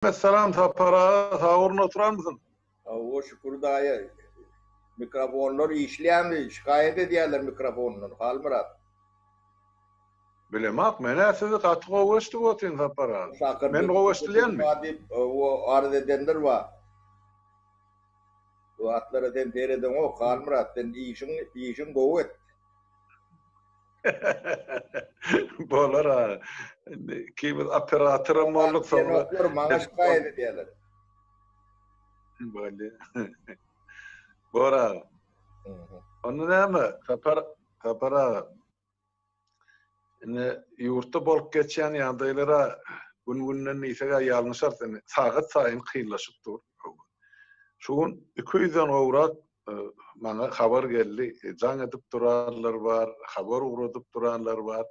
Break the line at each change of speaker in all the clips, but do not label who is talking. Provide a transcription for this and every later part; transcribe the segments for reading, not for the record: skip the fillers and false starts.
Salam Sapar aga sag orunda oturanmysyň?
Hawa şükür daýy. Mikrofonlar işleýärmi? Şikaýat edýärler mikrofondan Halmyrat.
Bilemok menä sizi gaty gowy eşidip otyryn Sapar aga. Men gowy eşdilýänmi?
Diýip o arz edenler bar. Bu zatlara sen seredeňok Halmyrat sen işiň işiň gowy et.
Bolar aga. Indi ikimiz operatoram bolduk soňra.
Maňa şikaýat edýärler.
Bolýar. Bor aga. Onda näme, Sapar, Sapar aga. Indi ýurtda bolup geçýän ýagdaýlara gün-günden diýseg-ä ýalňyşarys indi. Sagat saýyn kynlaşyp dur. Şu gün 200-den gowrak Maňa habar geldi, jaň edip duranlar bar, habar ugradyp duranlar bar,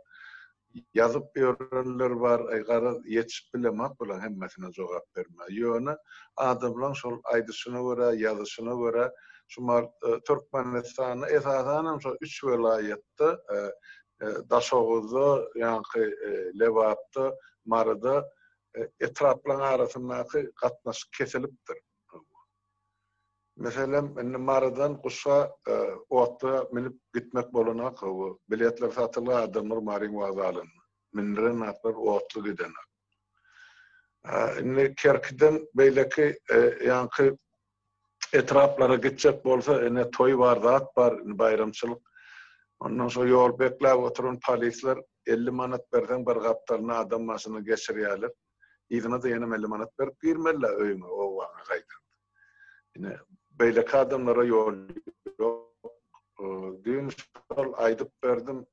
ýazyp ýörenler bar, aý garaz ýetişip bilemok bulaň hemmesine jogap bermäge. Ýöne adamlaň şol aýdyşyna görä, ýazyşyna görä şu mart Türkmenistanda esasanam şo üç welaýatda Daşoguzda, ýaňky Lebapda, Maryda etraplaryň arasyndaky gatnaşyk kesilipdir. Meselem, indi Marydan Guşga otla münüp gitmek bolanok, hawa, biletler satylgy, adamlar Maryň wokzalynda. Mündüren zatlar otly gidenok. Indi Kerkiden beýleki ýaňky etraplara gitjek bolsa, ine toý bar, zat bar, indi baýramçylyk. Ondan şo ýol bekläp oturan polisler 50 manat berseň bir gapdalyna adam başyna geçirýärler. Yzyna-da ýenem 50 manat berip girmeli-dä öýüňe, obaňa gaýdaňda. Ine, beýleki adamlara ýol ýok. Düýn şol aýdyp berdim,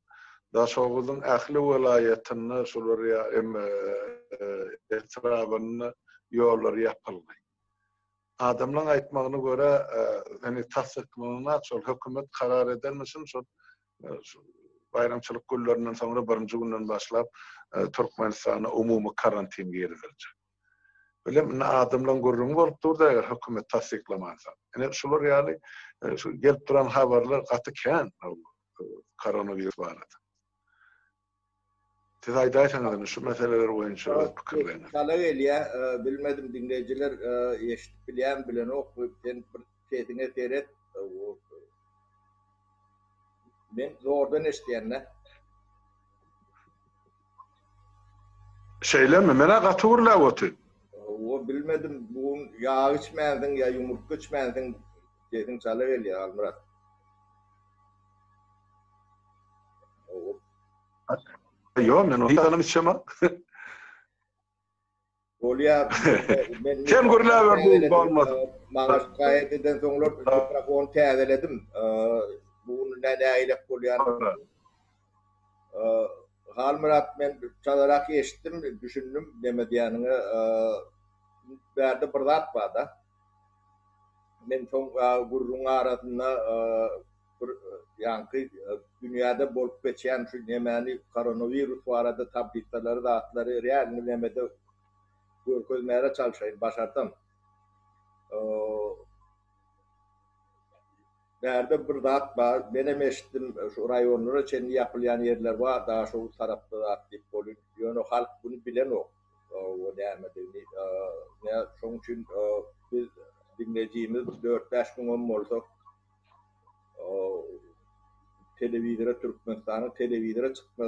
Daşoguzyň ähli welaýatynda şular ýa etrabynda ýollar ýapyldy. Adamlaň aýtmagyna görä, heniz tassyklanyna şol hökümet karar edenmişin şol baýramçylyk günlerinden soňra birinji günden başlap Türkmenistanda umumy karantin giriziljek. Bilem indi adamlaň gürrüňi bolup durda eger hökümet tassyklamansoň. Ine şular ýaly şu gelip duran habarlar gaty kän koronawirus barada. Siz aýdaýsaňyz indi şu meseleler boýunça öz pikirleriňizi.
Çala gelýä, bilmedim diňleýjiler eşidip bilýärmi bilenokmy, sen bir sesiňe seret. Men zordan eşidýän-dä.
Şeýlemi? Men-ä gaty gürläp otyryn.
Hawa, bilmedim, bu gün ýag içmänsiň ýa ýumurtga içmänsiň, sesiň çala gelýär, Halmyrat.
Hawa. Ýok, men ony hiç içemok.
Bolýar.
Men Sen gürläber bu bolmaz.
Maňa şikaýat eden soňlar mikrofony täzeledim. Bu gün nä nägilek bolýan. Halmyrat men çalarak eşitdim, düşündim neme diýýäniňe. Bärde bir zat bar-da. Men soň gürrüň arasynda bir ýaňky dünýäde bolup geçýän şu nemäni koronawirus barada tablisalary zatlary realny nemede görkezmäge çalşaýyn başarsam. Bärde bir zat bar, menem eşitdim şu raýonlara çenli ýapylýan ýerler bar Daşoguz tarapda zat diýip bolýn, ýöne halk buny bilenok o nämedigini. Şoň üçin biz diňlejimiz dört-bäş müňem bolsa Telewizora Türkmenistanyň telewizora çykma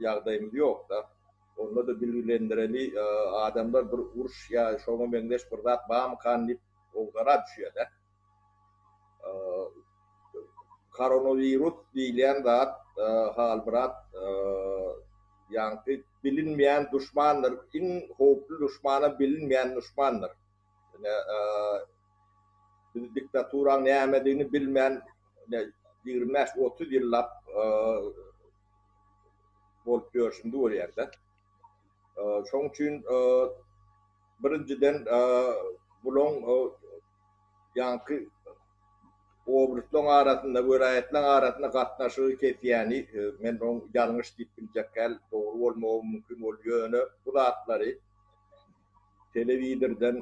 ýagdaýymyz ýokda. Onda-da bilgilendireli adamlar bir uruş ýa şoňa meňzeş bir zat barmykan diýip owsara düşýär-de. Koronawirus diýilýän zat Halmyrat ýaňky bilinmeýän duşmandyr. Iň howply duşmanam bilinmeýän duşmandyr. Ine Biz diktaturaň nämedigini bilmän 25-30 ýyllap bolup ýörşümizi görýäris. Şoň üçin birinjiden bulaň ýaňky oblaslaryň arasynda, welaýatlaryň arasynda gatnaşygy kesýäni men oň ýalňyş diýip biljek däl, dogry bolmagy mümkin bol, ýöne bu zatlary telewizordan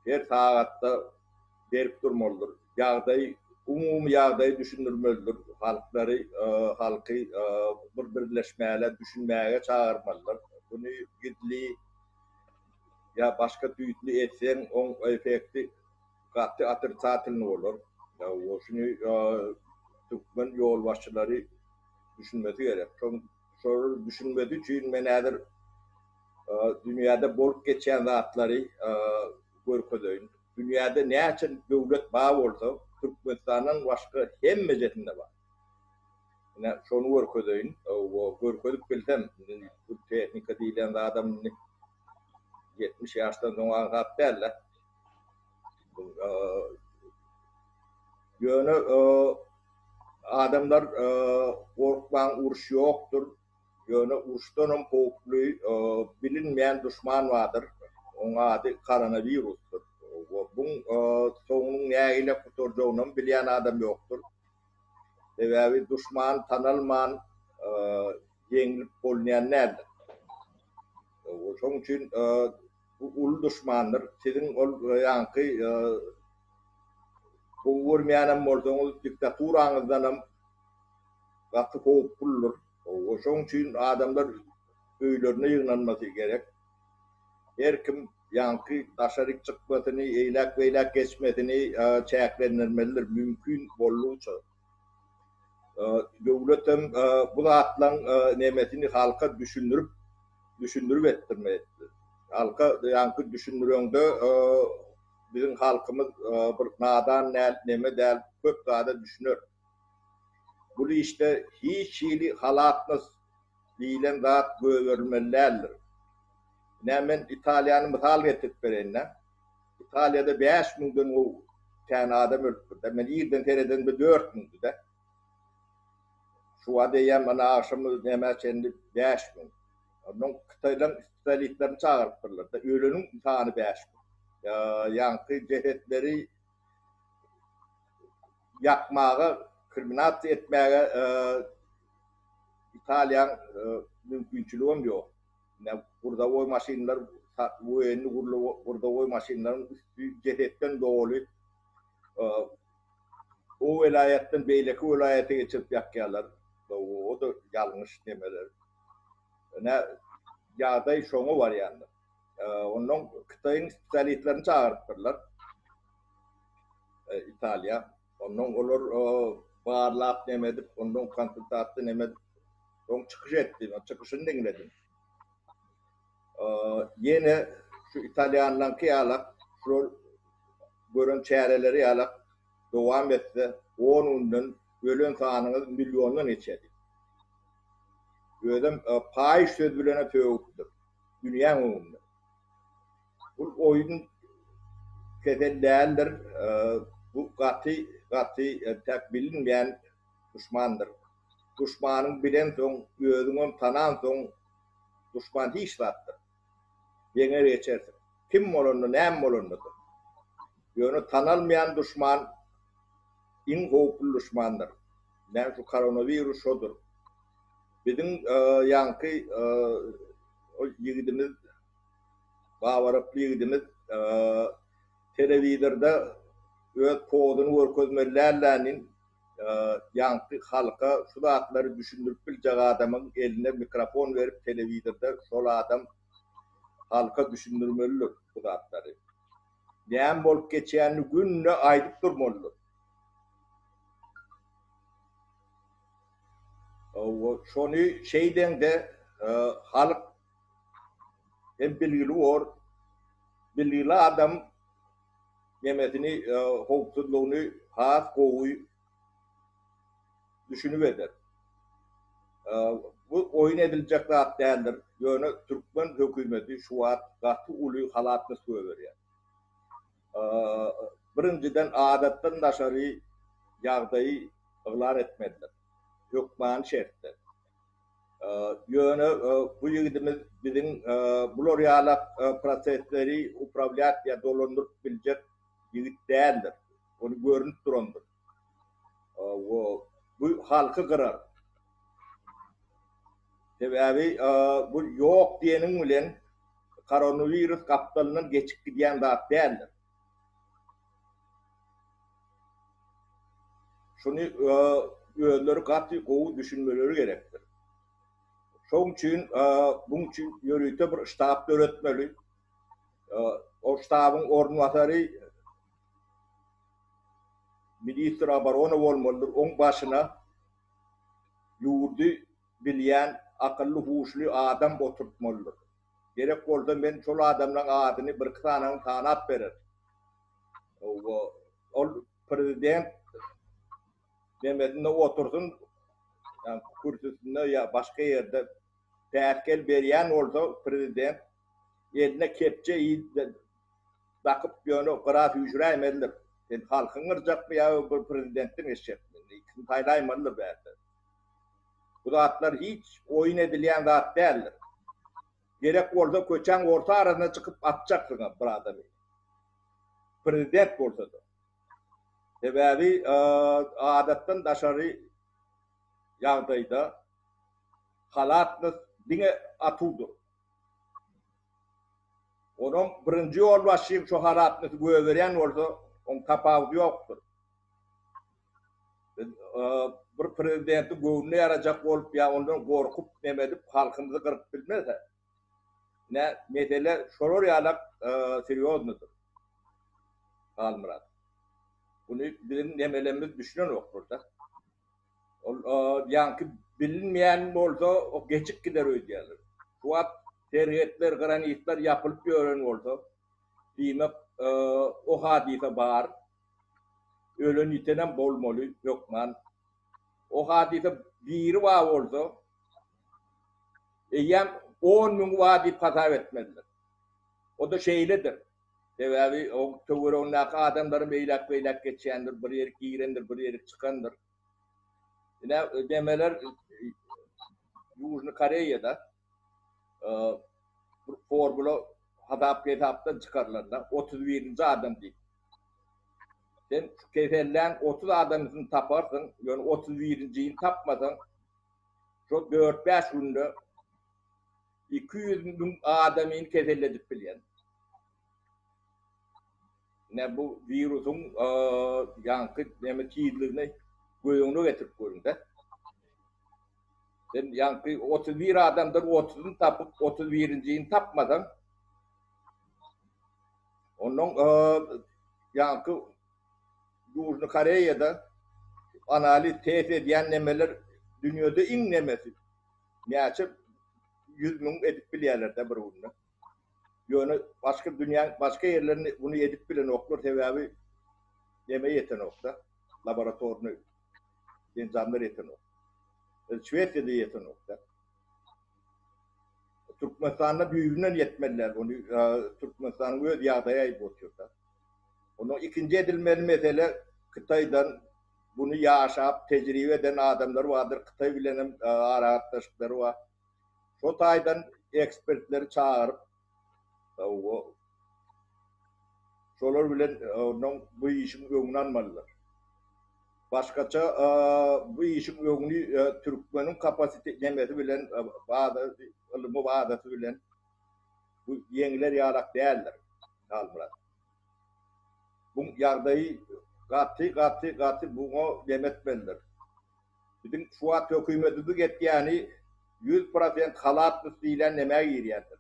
her sagatda berip durmalydyr. Ýagdaý, umumy ýagdaýy düşündirmelidir. Halklary, halky bir birleşmäge, düşünmäge çagyrmalydyr. Buny gizli. Ýa başga tüýsli etseň, oň effekti gaty otricatelnyý bolar. Şuny türkmen ýolbaşçylary düşünmesi gerek. Şol düşünmesi üçin men häzir dünýäde bolup geçýän zatlary görkezeýin. Dünýäde näçe döwlet bar bolsa, Türkmenistandan başga hemmejesinde bar. Ine, şony görkezeýin. Görkezip bilsem, bu tehnika diýlen zadam indi 70 ýaşdan soň aňsat däl-de. Ýöne adamlar gorkmaň uruş ýokdur. Ýöne uruşdanam howply bilinmeýän duşman bardyr. Oň ady koronawirusdyr. Buň soňunyň nähili gutarjagynam bilýän adam ýokdur. Sebäbi duşman tanalman ýeňlip bolunýan däldir. Şoň üçin bu uly duşmandyr. Siziň ol ýaňky gowy görmeýänem bolsaňyz diktaturaňyzdanam gaty howpludyr. Şoň üçin adamlar öýlerine ýygnanmasy gerek. Her kim ýaňky daşaryk çykmasyny, eýläk-beýläk geçmesini çäklendirmelidir mümkin boldugyça. Döwletem bu zatlaň nemesini halka düşündirip, düşündirip etdirmeli. Halka ýaňky düşündireňde biziň halkymyz bir nadan däl, neme däl, köp zada düşüner. Bul işde hiç hili halatnos diýlen zat göberilmeli däldir. Ine men Italiýany mysal getirip bereýin-dä. Italiýada bäş müňden gowy kän adam ölüpdir-dä. Men irden seredenimde dört müňdi-dä. Şu wagt eýýäm mana agşam nämä çenli 5000. Ondan Hytaýlaryň spesialistlerini çagyrypdyrlar-da. Öleniň sany 5000. Ýaňky jesetleri ýakmaga, kremasiýa etmäge Italiýaň mümkinçiligem ýok. Ine, gurzawoý maşynlar, woýenni gurzawoý maşynlaryň üsti jesetden doly. O welaýatdan beýleki welaýata geçirip ýakýarlar. O-da ýalňyş nemeler. Ine, ýagdaý şoňa barýandyr. Ondan Hytaýyň spesialistlerini çagyrypdyrlar. Italiýa. Ondan olar barlap neme edip, ondan konsultasiýa neme edip, soň çykyş etdi. Men çykyşyny diňledim. Ýene şu italýanlaryňky ýalak, şol gören çäreleri ýalak dowam etse, on günden ölen sanyňyz milliondan geçer diýip. Özem paýyş söz bilenem sögüpdir. Dünýäň öňünde. Bu oýun kesel däldir. Bu gaty, gaty entäk bilinmeýän duşmandyr. Duşmanyň bilensoň, özüňem tanansoň, duşman hiç zatdyr. Ýeňer geçersiň. Kim bolanda, näme bolanda-da. Ýöne tanalmaýan duşman iň howply duşmandyr. Näme şu koronawirus şodur. Biziň ýaňky ol ýigidimiz Babaraply ýigidimiz telewizorda öz pozuny görkezmeli dällänin ýaňky halka şu zatlary düşündirip biljek adamyň eline mikrofon berip telewizorda şol adam halka düşündirmelidir bu zatlary. Näme bolup geçýänini günde aýdyp durmalydyr. Şony şeýdeňde halk hem bilgili bor. Bilgili adam nemesini, howpsuzlygyny has gowy düşünip eder. Bu oýun ediljek zat däldir. Ýöne türkmen hökümeti şu wagt gaty uly halatnyst goýberýär. Birinjiden adatdan daşary ýagdaýy yglan etmelidir. Hökmany şertde. Ýöne bu ýigidimiz biziň bular ýalak prosesleri uprawlýat ýa dolandyryp biljek ýigit däldir. Ony görnüp durandyr. Bu halky gyrar. Sebäbi bu ýok diýeniň bilen koronawirus gapdalyndan geçip gidýän zat däldir. Şuny özleri gaty gowy düşünmeleri gerekdir. Şoň üçin, buň üçin ýörite bir ştab döretmeli. O ştabyň orunbasary ministr oborona bolmalydyr. Oň başyna ýurdy bilýän akylly-huşly adam oturtmalydyr. Gerek bolsa men şol adamlaň adyny birki sanagyny sanap bererin. Ol prezident nemesinde otursyn, ýa kürsüsinde ýa başga ýerde päsgel berýän bolsa prezident eline kepje dakyp ýöne gyra süýşüräýmelidir. Sen halkyňy gyrjakmy ýa bir prezidentden geçjekmi? Ikisini saýlaýmalydyr bärde. Bu zatlar hiç oýun edilýän zat däldir. Gerek bolsa köçäň orta arasyna çykyp atjaksyňam bir adamy. Prezident bolsa-da. Sebäbi adatdan daşary ýagdaýda halatnyz diňe atuwdyr. Onuň birinji ýolbaşçy şu halatnysy göberýän bolsa, oň tapawudy ýokdur. Biz bir prezidentiň göwnüne ýarajak bolup ýa ondan gorkup neme edip halkymyzy gyryp bilmez-ä. Ine, mesele şolar ýalak serýoznydyr. Halmyrat. Muny biziň nemelerimiz düşünenoklar-da. Ol ýaňky bilinmeýän bolsa, o geçip gider öýdýärler. Şu wagt serhetler, granitler ýapylyp ýören bolsa, diýmek, o hadysa bar. Ölen ýitenem bolmaly hökman. O hadysa biri bar bolsa, eýýäm on müňi bar diýip hasap etmelidir. O-da şeýledir. Sebäbi o töweregindäki adamlaram eýläk-beýläk geçýändir, bir ýerik girendir, bir ýerik çykandyr. Ine, demeler Ýužnyý Koreýada bir formula hasap-hesapdan çykarylanda 31-nji adam diýip. Sen şu kesellän 30 adamysyny taparsyň, ýöne 31-njini tapmasaň, şo dört-bäş günde 200 müň adamyny keselledip bilýän. Ine bu wirusyň ýaňky näme tizligini göz öňüne getirip görüň-de. Sen ýaňky 31 adamdan 30-yny tapyp, 31-njini tapmasaň, ondan ýaňky Ýužny Koreýada analiz test edýän nemeler dünýede iň nemesi. Näçe 100 müň edip bilýärler-de bir günde. Ýöne başga dünýäň başga ýerlerinde muny edip bilenoklar, sebäbi neme ýetenok-da, laboratorny enjamlar ýetenok. Şwesiýada ýetenok-da. Türkmenistanda düýbünden ýetmeli däl, ony Türkmenistanyň öz ýagdaýy aýdyp otyr-da. Onuň ikinji edilmeli mesele Hytaýdan buny ýaşap, tejribe eden adamlar bardyr, Hytaý bilen hem aragatnaşyklary bar. Şo taýdan ekspertleri çagyryp, şolar bilen ondan bu işiň öňüni almalydyr. Başgaça bu işiň öňüni türkmeniň kapasite nemesi bilen, ylmy bazasy bilen bu ýeňiler ýalak däldir, Halmyrat. Bu ýagdaýy gaty, gaty, gaty buňa neme etmelidir. Biziň şu wagt hökümetimiz etýäni 100% halatnys diýlen nämä girýändir.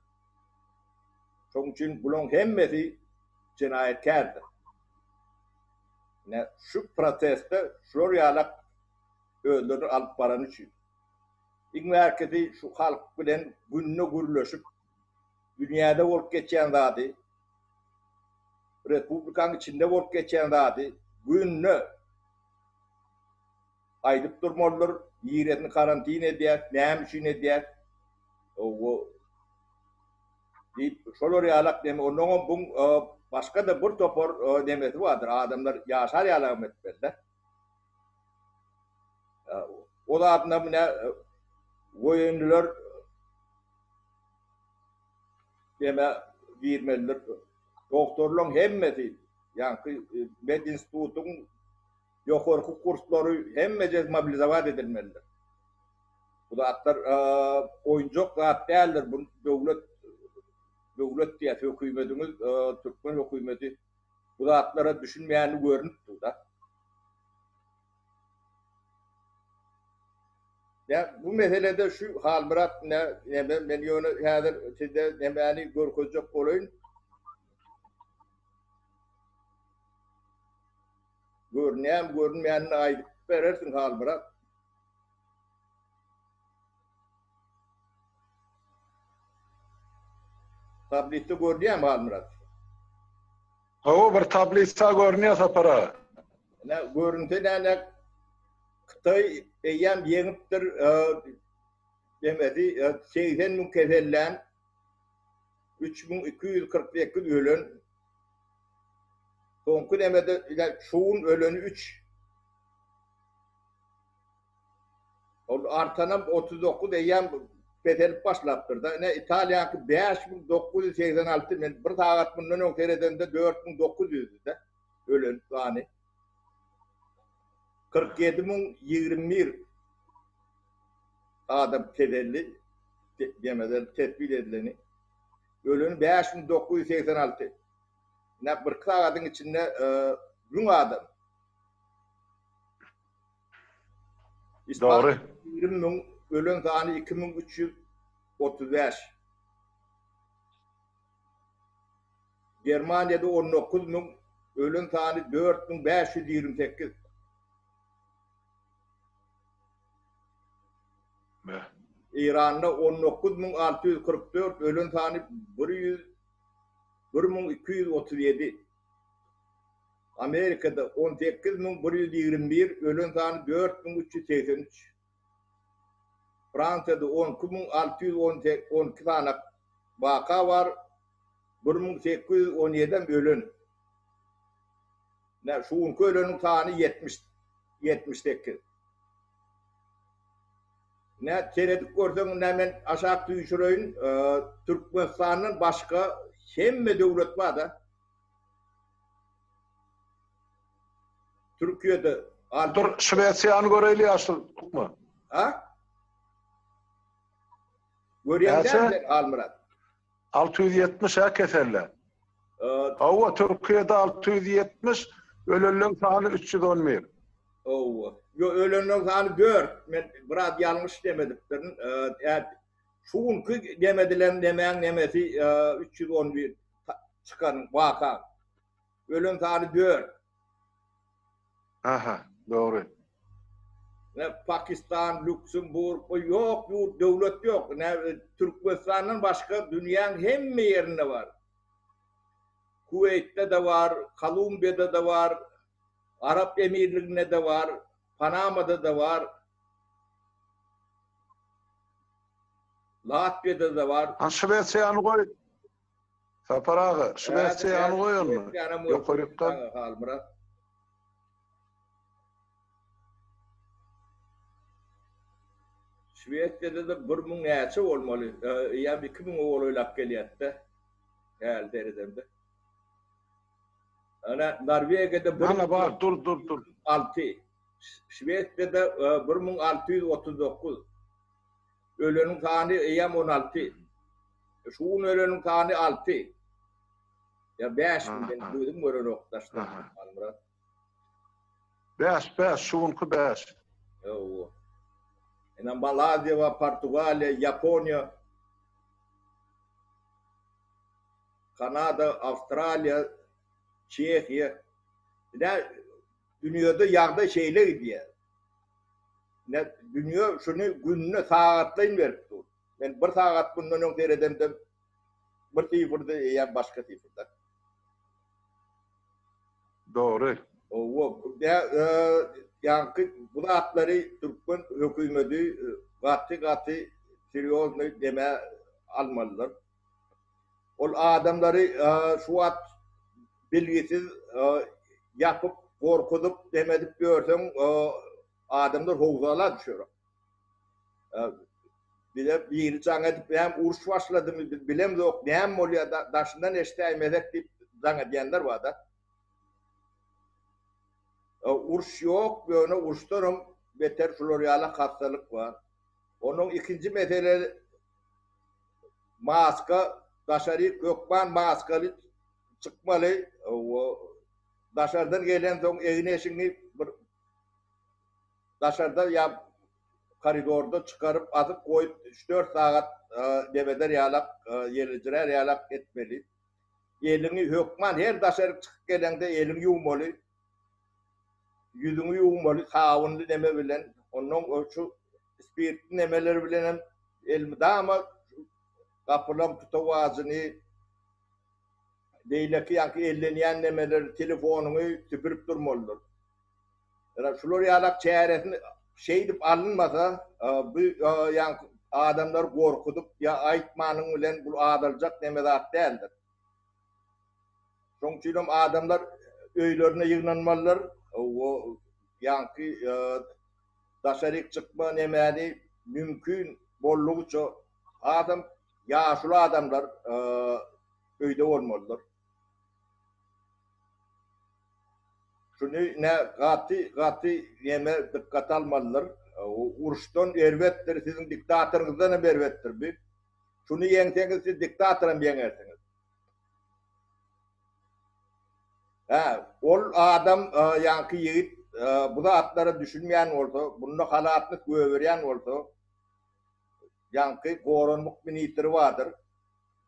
Şonuň üçin bulaň hemmesi jenaýatkärdir. Ine şu protestde şular ýalak özlerini alyp barany üçin. Iň bärkisi şu halk bilen günde gürleşip dünýäde bolup geçýän zady respublikanyň içinde bolup geçýän zady günde aýdyp durmalydyr, niresini karantin edýäs, näme üçin edýäs, o diýip, şolar ýalak neme, onnoňam buň başga-da bir topar nemesi bardyr, adamlar ýaşar ýalagam etmeli-de. O zadyna mine woýenliler neme girmelidir. Doktorlaryň hemmesi, ýaňky medinstitutyň Ýokarky kurslary hemmejesi mobilizowat edilmelidir. Bu zatlar oýunjak zat däldir. Bu döwlet döwlet diýýäs, hökümediňiz, türkmen hökümeti bu zatlara düşünmeýäni görnüp dur-da. Ýa bu meselede şu Halmyrat neme men ýöne häzir size nemäni görkezjek bolaýyn. Görünýärmi, görünmeýänini aýdyp berersiň Halmyrat. Tablisa görünýärmi Halmyrat?
Hawa, bir tablisa görünýär Sapar aga.
Ine, görünse näme? Hytaý eýýäm ýeňipdir, demesi 80 müň kesellän, 3248 ölen. Soňky demede şu gün öleni 3. Ol artanam 39 eýýäm peselip başlapdyr-da. Ine Italiýaňky 5986, men bir sagat mundan öň seredende 4900-di-de ölen sany. 47021 adam keselli demeden tespit edileni. Öleni 5986. Ine bir sagadyň içinde 1000 adam.
Dogry.
20 müň, ölen sany 2335. Germaniýada 19 müň, ölen sany 4528. Eýranda 19644, ölen sany 1237. Amerikada 18121, ölen sany 4383. Fransiýada 12612 sany waka bar, 1817-em ölen. Nä, şu günki öleniň sany 70, 78. Nä, seredip görseň, nä men aşak süýşüreýin, Türkmenistandan başga hemme döwlet bar-da. Türkiýede
Dur, Şwesiýany göreýli ýaşul, tutma.
Ha? Görýäň däl Halmyrat?
670 hä keselle. Hawa, Türkiýede 670, ölenleň sany 311.
Hawa. Ýo, ölenleň sany 4. Men biraz ýalňyş demedipdirin. Şu günki demedilen nemäň nemesi 311. Çykan waka. Ölen sany 4.
Aha, dogry.
Ne Pakistan, Luksemburg, o ýok ýurt, döwlet ýok. Ne Türkmenistandan başga dünýäň hemme ýerinde bar. Kuweýtde-de bar, Kolumbiýada-da bar, Arap Emirliginde-de bar, Panamada-da bar. Latwiýada-da bar.
Ha Şwesiýany goý. Sapar aga, Şwesiýany goý onda. Ýokarykdan.
Halmyrat. Şwesiýada-da 1000 näçe bolmaly? Eýýäm 2000-e golaýlap gelýär-de. Häli seredemde. Ana Norwegiýada
bir Ana bar, dur, dur, dur.
6. Şwesiýada 1639. Öleniň sany eýýäm 16. Şu gün öleniň sany 6. Ýa 5 mi men gözüm görenok daşdan Halmyrat.
5 5 şu günki 5.
Ýow. Ene Malaziýa we Portugaliýa, Ýaponiýa, Kanada, Awstraliýa, Çehiýa. Ine dünýede ýagdaý şeýle gidýär. Ine dünýe şuny gününe sagatlaýyn berip dur. Men bir sagat mundan öň seredemde bir sifrdi, eýýäm başga sifrde.
Dogry.
Owa, ýaňky bu zatlary türkmen hökümeti gaty-gaty serýoznyý deme almalydyr. Ol adamlary şu wagt bilgisiz ýapyp, gorkuzyp, demedip ýörseň, adamlar howsala düşer. Bize biri jaň edip, näme uruş başladymy, biz bilemzok, näme bolýar, daşyndan eşidäýmesek diýip jaň edýänler bar-da. Uruş ýok, ýöne uruşdanam beter şular ýaly hassalyk bar. Onuň ikinji mesele maska, daşaryk hökman maskaly çykmaly. Daşardan gelensoň egin-eşigiňi bir daşarda ýa koridorda çykaryp asyp goýup üç-dört sagat demeder ýalak, ýelejirär ýalak etmeli. Eliňi hökman her daşaryk çykyp geleňde eliňi ýuwmaly. Ýüzüňi ýuwmaly sabynly neme bilen, ondan şu spirtli nemeler bilen hem elmydama gapylaň tutawajyny, beýleki ýaňky ellenýän nemeleri, telefonyňy süpürip durmalydyr. Ýa şular ýalak çäresini şeýdip alynmasa, bu ýaňky adamlary gorkuzyp ýa aýtmanyň bilen bu azaljak neme zat däldir. Şoň üçin hem adamlar öýlerine ýygnanmalydyr. O ýaňky daşaryk çykma nemäni mümkin boldugyça hasam ýaşuly adamlar öýde bolmalydyr. Şuny ne gaty gaty neme dykgata almalydyr. Uruşdan erbetdir, siziň diktatoryňyzdan hem erbetdir bu. Şuny ýeňseňiz siz diktatoram ýeňersiňiz. Hä, ol adam ýaňky ýigit bu zatlara düşünmeýän bolsa, bunda halatlyk göberýän bolsa, ýaňky goranmak ministri bardyr.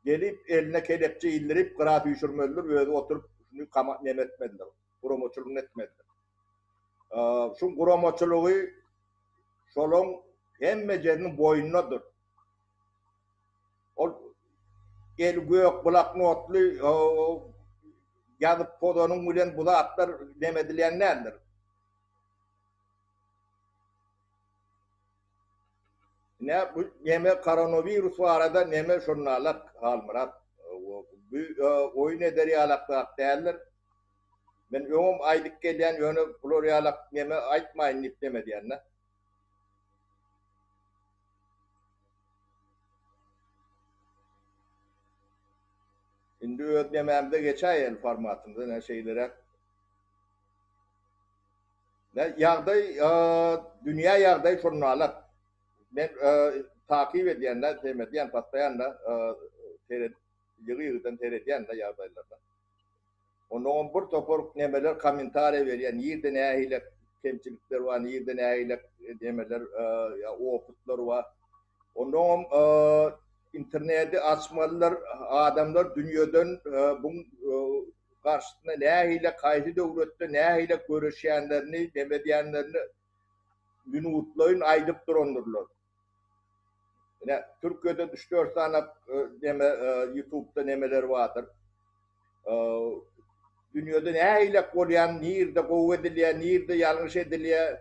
Gelip eline kelepçe ildirip gyra süýşürmelidir, özi oturyp şuny kama neme etmelidir, guramaçylygyny etmelidir. Şuň guramaçylygy şolaň hemmejesiniň boýnundadyr. Ol eli gök bloknotly ýazyp pozanyň bilen bu zatlar neme edilýän däldir. Ine bu neme koronawirus barada neme şonalak Halmyrat. Bu oýun eder ýalak zat däldir. Men öňem aýdyp gelýän ýöne bular ýalak neme aýtmaýyn diýip neme edýän-de. Indi öz nemämize geçäýeli formatymyza ne şeýleräk. Ne ýagdaý dünýä ýagdaýy şonalak. Men takyp edýän-de, sem edýän, pastaýan-da seret ýygy-ýygydan seredýän-de ýagdaýlaryna. Onnoňam bir topar nemeler kommentariýa berýär, nirde nähili kemçilikler bar, nirde nähili nemeler ýa opytlar bar. Onnoňam interneti açmalydyr, adamlar dünýeden buň garşysynda nähili, haýsy döwletde nähili göreşýänlerini, neme edýänlerini minutlaýyn aýdyp durandyrlar. Ine, Türkiýede üç-dört sany neme YouTube'da nemeler bardyr. Dünýede nähilek bolýan, nirde gowy edilýär, nirde ýalňyş edilýär,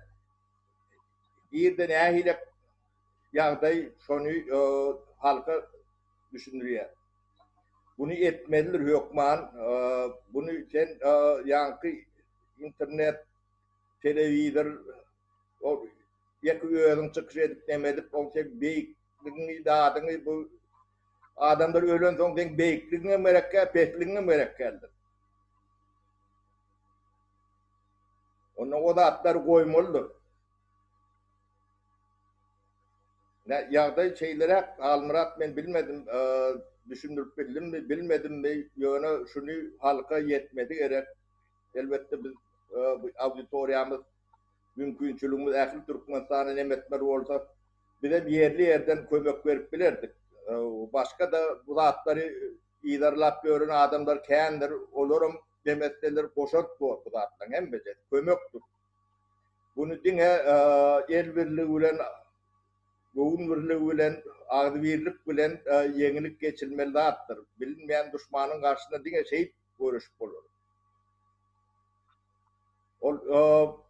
nirde nähilek ýagdaý şony halka düşündirýär. Buny etmelidir hökman. Buny sen ýaňky internet, telewizor Ol ýeke özüň çykyş edip neme edip ol seň beýikligiňi zadyňy bu adamlar ölensoň seň beýikligiňem gerek däl pesligiňem gerek däldir. Onda o zatlary goýmalydyr. Ne ýagdaý şeýleräk Halmyrat men bilmedim düşündirip bildimmi bilmedimmi ýöne şuny halka ýetmesi gerek. Elbetde biz bu auditoriýamyz mümkinçiligimiz ähli Türkmenistana nem etmeli bolsa, bizem ýerli-ýerden kömek berip bilerdik. Başga-da bu zatlary yzarlap ýören adamlar kändir, olaram nem etseler goşant bor bu zatlaryň hemmesi, kömekdir. Buny diňe el birligi bilen, göwün birligi bilen, agzybirlik bilen ýeňilip geçilmeli zatdyr. Bilinmeýän duşmanyň garşysyna diňe şeýdip göreşip bolar. Ol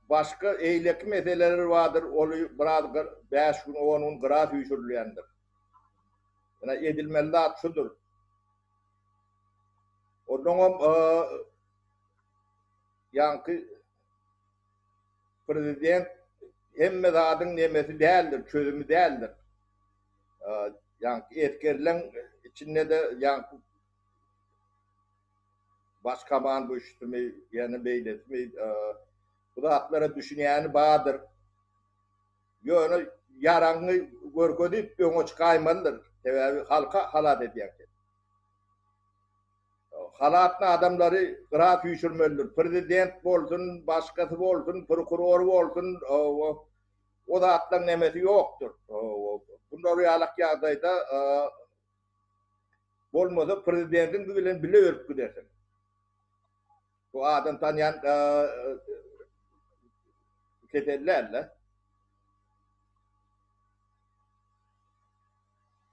başga eýleki meseleler bardyr, ol biraz 5 gün, 10 gün gyra süýşürilýändir. Ýöne edilmeli zat şudur. Onnoňam ýaňky prezident hemme zadyň nemesi däldir, çözümi däldir. Ýaňky esgerleň içinde-de ýaňky Baş komanduşysymy, ýene beýlesimi, bu zatlara düşünýäni bardyr. Ýöne ýaraňy görkezip öňe çykaýmalydyr. Sebäbi halka halat edýäň sen. Halatly adamlary gyra süýşürmelidir. Prezident bolsun, başgasy bolsun, prokuror bolsun, o zatlaryň nemesi ýokdur. Bular ýalak ýagdaýda Bolmasa prezidentiň bilen bile ölüp gidersiň. Bu adam tanýan. Kesel däl-de.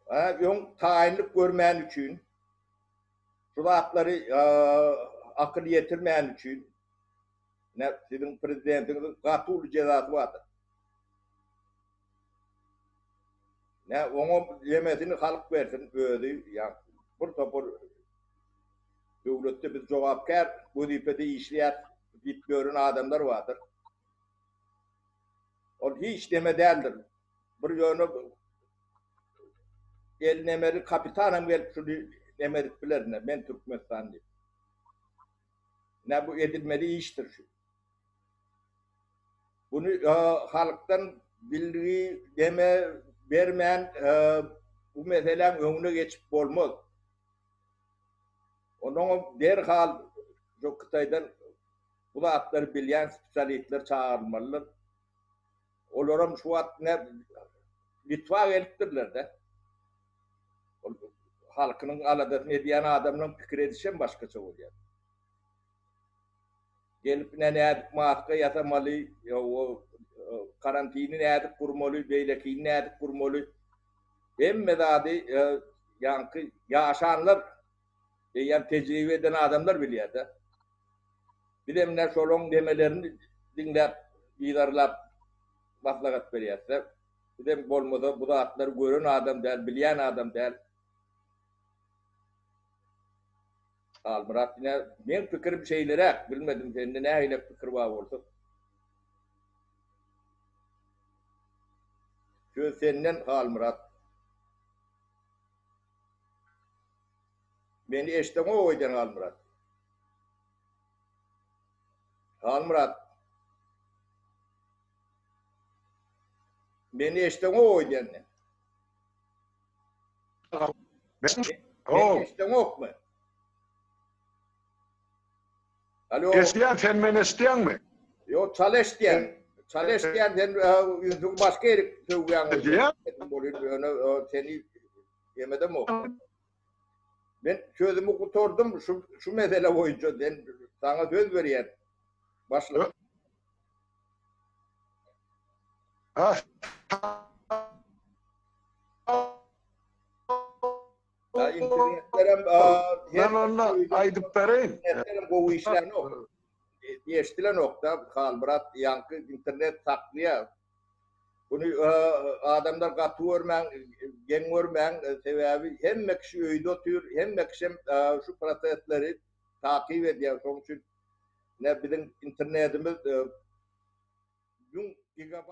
Ha, öň taýynlyk görmän üçin, şu zatlary akyl ýetirmän üçin, ine, siziň prezidentiňiziň gaty uly jezasy bardyr. Ine, oňa ýemesini halk bersin özi, ýa bir topar döwletde biz jogapkär wezipede işleýäs diýip ýören adamlar bardyr. Ol hiç neme däldir. Bir ýöne el nemeli kapitan hem gelip şuny neme edip biler ine, men Türkmenistan diýip. Ine bu edilmeli işdir şu. Buny halkdan bilgi neme bermän bu meseläň öňüne geçip bolmaz. Onnoňam derhal şu Hytaýdan bu zatlary bilýän spesialistler çagyrylmalydyr. Olaram şu wagt ine Litwa gelipdirler-de. Ol halkynyň aladasyny edýän adamlaryň pikir edişem başgaça bolýar. Gelip ine nädip maska ýasamaly, o karantini nädip gurmaly, beýlekini nädip gurmaly. Hemme zady ýaňky ýaşanlar, eýýäm tejribe eden adamlar bilýär-de. Bizem ine şolaň nemelerini diňläp, yzarlap maslahat berýäs-de. Bizem bolmasa bu zatlary gören adam däl, bilýän adam däl. Halmyrat ine meň pikirim şeýleräk, bilmedim sende nähilek pikir bar bolsa. Söz senden Halmyrat. Meni eşdeňok öýden Halmyrat. Halmyrat. Meni eşdeňok öýden. Meni eşdeňokmy? Alo.
Eşdýän, sen meni eşdýäňmi?
Ýok, çal eşdýän. Çal eşdýän, sen ýüzüňi başga ýerik sögýäň. Bolýan, ýöne seni ýemedemok. Men sözümi gutardym şu şu mesele boýunça sen saňa söz berýän. Başla.
Ha.
Ya internetlerem
Men onda aýdyp bereýin.
Internetlerem gowy işlänok. Eşdilenok da Halmyrat ýaňky internet saklaýar. Buny adamlar gaty görmäň, geň görmäň, sebäbi hemme kişi öýde otyr, hemme kişem şu prosesleri takyp edýär. Şonuň üçin ine biziň internetimiz 1000 gigabayt.